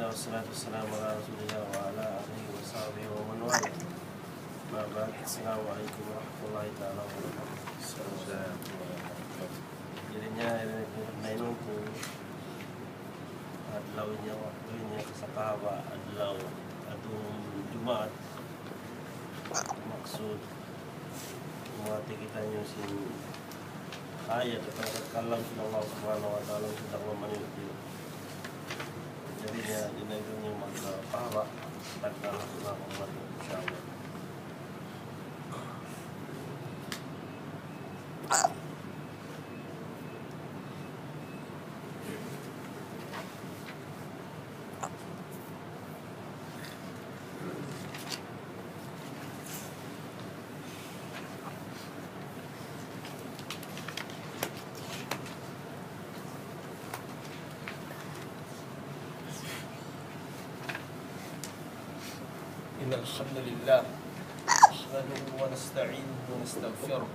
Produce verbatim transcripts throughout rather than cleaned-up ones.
والصلاة والسلام على رسول الله وعلى آله وصحبه ومن والاه. أما بعد، السلام عليكم ورحمة الله تعالى وبركاته. Jari niya, ini, ini, ini, adlaw niya, waktu niya, sa kahaba', adlaw, adlaw Jumaat. Maksud, umati kitaniyu sin ayat atawa kalam sin Allah Subhanahu wa Ta'ala sin tagna' manusiya'. Jari niya, di' na ini magpahaba', tagal na sila kung mati, insya Allah. إن الحمد لله نحمده ونستعينه ونستغفره،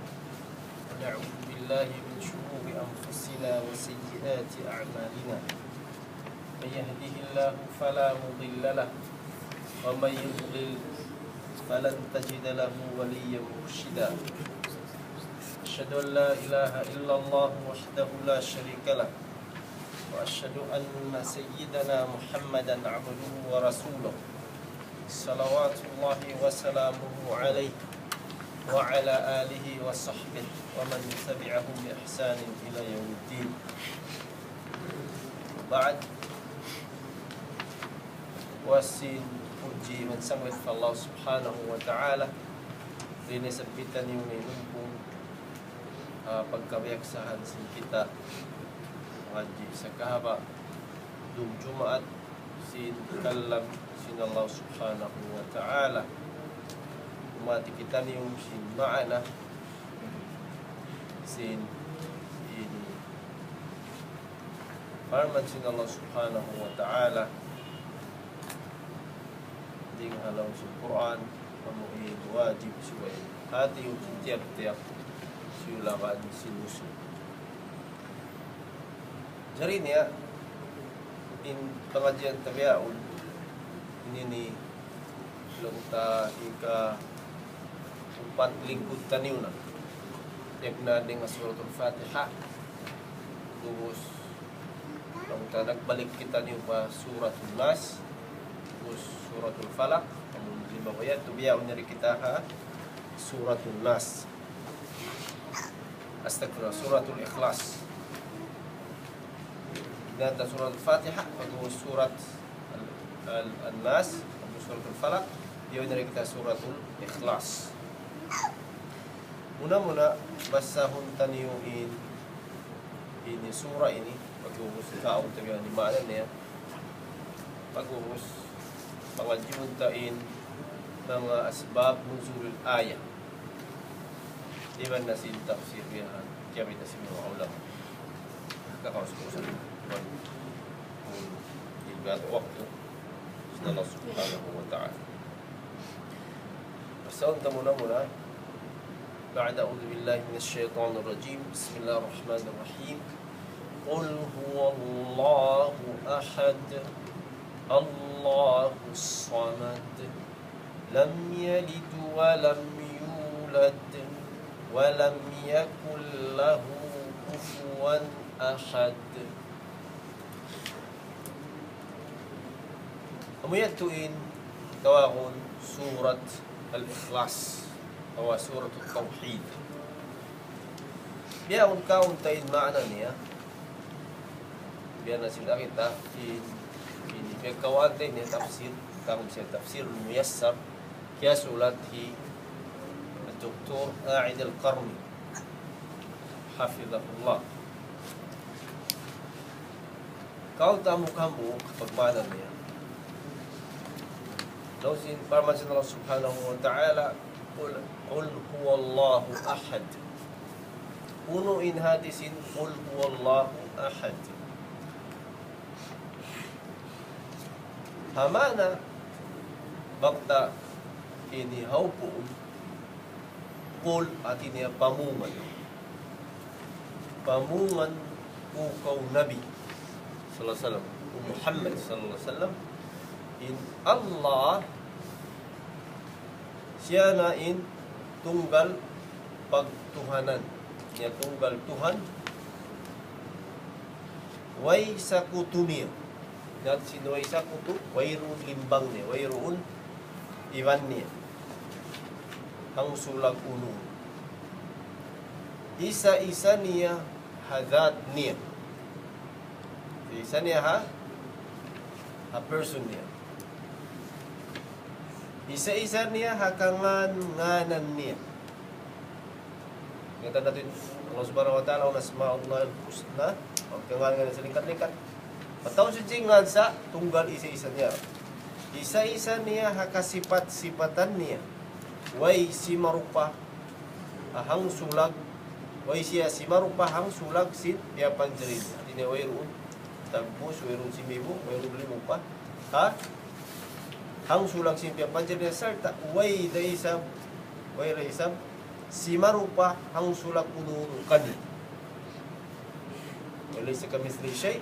ونعوذ بالله من شرور أنفسنا وسيئات أعمالنا. من يهده الله فلا مضل له، ومن يضلل فلن تجد له وليا مرشدا. أشهد أن لا إله إلا الله وحده لا شريك له، وأشهد أن سيدنا محمدا عبده ورسوله، صلوات الله وسلامه عليه وعلى آله وصحبه ومن تبعهم بإحسان إلى يوم الدين. وبعد، puas sin pudji iban sanglit pa Allah Subhanahu wa Ta'ala, di' na isab kitaniyu ini numpung, ah, pagkabiyaksahan sin kita mangadji' sa kahaba' dum Jumaat sin kalam sin Allah Subhanahu wa Ta'ala. Umati kitaniyu sin maana sin ini parman sin Allah Subhanahu wa Ta'ala dayn ha lawm sin Qur'an, amu in wajib subay hati sin tiyap-tiyap siyu laban sin Muslim. Jari niya, in pangadjian ta bihaun, ini ini, laung ta ika upat lingkud taniyu na. Yagna dayn ha Suratul Fatiha. Ubus, laung ta nagbalik kitaniyu pa Suratul Nas, ubus Suratul Falaq, amun lima ku yan, tubiyaun na ri kita ha Suratul Nas. Astagfirullah, Suratul Ikhlas. Dayn ha Suratul Fatiha, pag'ubus Surat Al-, Al-, An-Nas, pag'ubus Suratul Falaq, diyaun na ri kita Suratul Ikhlas. Muna-muna, basahun taniyu in, ini sura ini, pag'ubus kaun ta biya' ini maana niya. Pag'ubus, pangadjiun ta in manga asbab nuzulil ayah. Iban na sin tafsir biya' yan, kiyabita sin manga ulama. Kakaus ko sa kuwan. Kung ibarat waktu, sin Allah Subhanahu wa Ta'ala. Basahun ta muna-muna. بعد أعوذ بالله من الشيطان الرجيم. بسم الله الرحمن الرحيم. قل هو الله أحد. الله الصمد. لم يلد ولم يولد. ولم يكن له كفوا أحد. Amu yadtu in tawagun Surat Al-Ikhlas, atawa Surat At-Tawhid. Bihaun kaun ta in maana niya. Biya' na sin kita in, in biya' kaun ta in tafsir, kaun siya tafsir muyassar, kiyasulat hi Doktor A'id Al-Qarni, hafidhahullah. Kaun ta hambuuk-hambuuk pagmaana niya. Laung sin parman sin Allah Subhanahu wa Ta'ala, قل، قل هو الله أحد. Unu in hati sin قل هو الله أحد. Ha maana bang ta ini hawpuun, قل hati niya pamungan. Pamungan, O kaw Nabi sallallahu alayhi wasallam, O Muhammad sallallahu alayhi wasallam, In Allah, siya na in tunggal pagtuhanan. Siya tunggal Tuhan. Way sakutu niya. Hāti sin way sakutu, wayruun limbang niya, wayruun iban niya. Hangsulag unu. Isa-isa niya ha dhat niya. Isa niya ha, ha person niya. Isa-isa niya ha kangan-nganan niya. Kita' natu' in Allah Subhanahu wa Ta'ala, asma'ullahil husna, kangan-nganan salingkat-lingkat. Atawa sin ngan sa tunggal isa-isa niya. Isa-isa niya ha kasipat-sipatan niya. Way simarupa hangsulag, way siya simarupa hangsulag sin piyapanjari niya. Hāti niya wayruun tagbus, wayruun simibu', wayruun limupa. Ha? Hangsulag sin piyapanjari niya sarta' way da isab, way da isab simarupa hangsulag unu-unu kaniya. وليس كمثله شيء,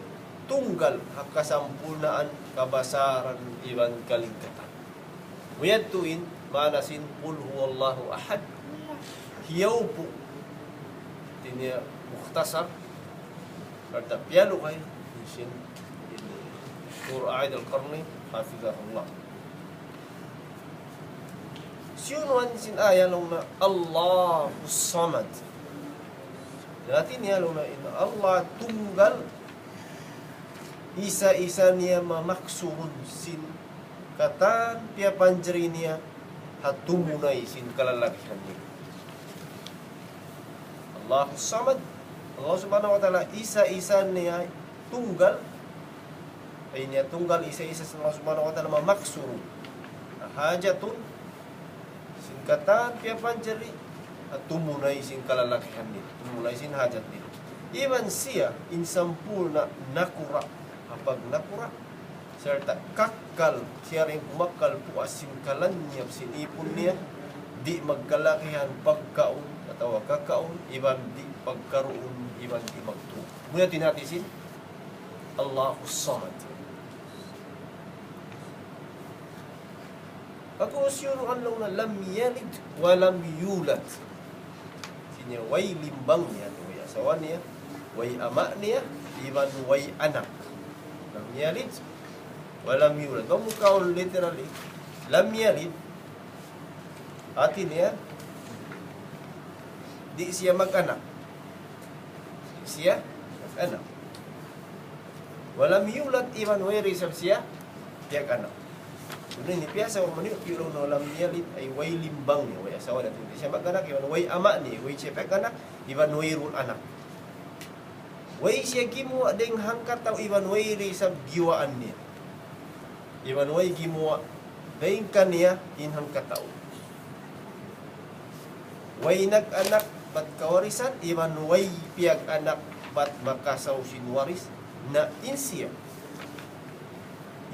tunggal ha kasampurnaan, kabasaran, iban kalingkatan. Yadtu in maana sin قل هو الله أحد. Hiyaupu'. Hāti niya mukhtasar. Sarta' piyaluhay sin Doktor Aid Al-Qarni, hafizahullah. Siyunuan sin ayat laung niya الله الصمد. Hāti niya laung niya in Allah tunggal, isa-isa niya mamaksurun sin katan piyapanjari niya ha tumunay sin kalalagihan niya. الله الصمد, Allah Subhanahu wa Ta'ala isa-isa niya tunggal, ay niya tunggal isa-isa sin Allah Subhanahu wa Ta'ala mamaksurun. Hajatun, sin katan piyapanjari, ha tumunay sin kalalagihan niya, tumunay sin hajat niya. Iban siya in sampurna' nakura', ha pagnakura', sarta' kakkal, siya da in kumakkal puas sin kalanyap sin ipun niya, di' magkalagihan pagkaun atawa kakaun, iban di' pagkaruun, iban di' magtuug. Amu yan in hāti sin الله الصمد. Pag'ubus, siyunuan laung niya لم يلد ولم يولد. Hāti niya way limbang niya, way asawa niya, way ama' niya, iban way anak. لم يلد ولم يولد. Bang mu kaun literally, لم يلد, hāti niya, di' siya mag-anak. Di' siya mag-anak. ولم يولد, iban way da isab siya piyag-anak. Ini piyasa wa maniyu, piyu laung niya لم يلد, ay way limbang niya, way asawa niya, di' siya mag-anak, iban way ama' niya, way siya piyag-anak, iban wayruun anak. Way siya gimuwa' dayn hangkatau, iban way da isab giyuwaan niya. Iban way gimuwa' dayn kaniya in hangkatau. Way nag-anak bat kawarisan, iban way piyag-anak bat makasaw sin waris, na in siya.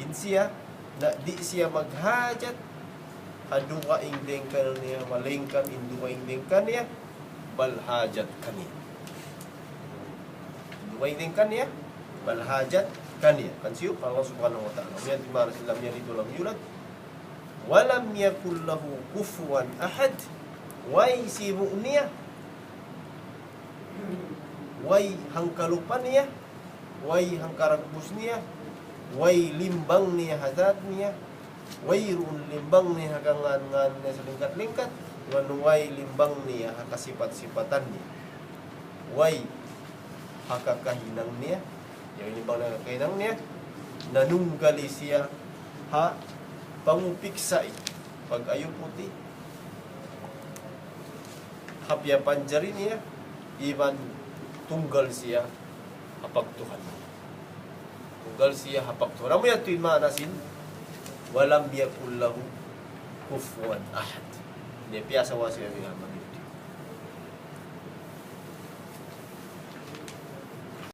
In siya, na di' siya maghajat ha dugaing dayn kaniya, malaingkan in dugaing dayn kaniya, bal hajat kaniya. Dugaing dayn kaniya, bal hajat kaniya. Kan siyu, Allah Subhanahu wa Ta'ala. Yan in maana sin لم يلد ولم يولد. ولم يكن له كفوا أحد. Way sibu' niya, way hangkalupa niya, way hangkaragbus niya, way limbang niya ha dhat niya, wayruun limbang niya ha kangan-nganan niya salingkat-lingkat, iban way limbang niya ha kasipat-sipatan niya. Way ha kakahinang niya, yan in limbang niya ha kakahinang niya, nanunggali siya ha pangupiksa' pag-ayuput, ha piyapanjari niya, iban tunggal siya ha pagtuhan. Tunggal siya ha pagtuhan. Amu yadtu in maana sin ولم يكن له كفوا أحد. Di' piyasa wa siya bihaman.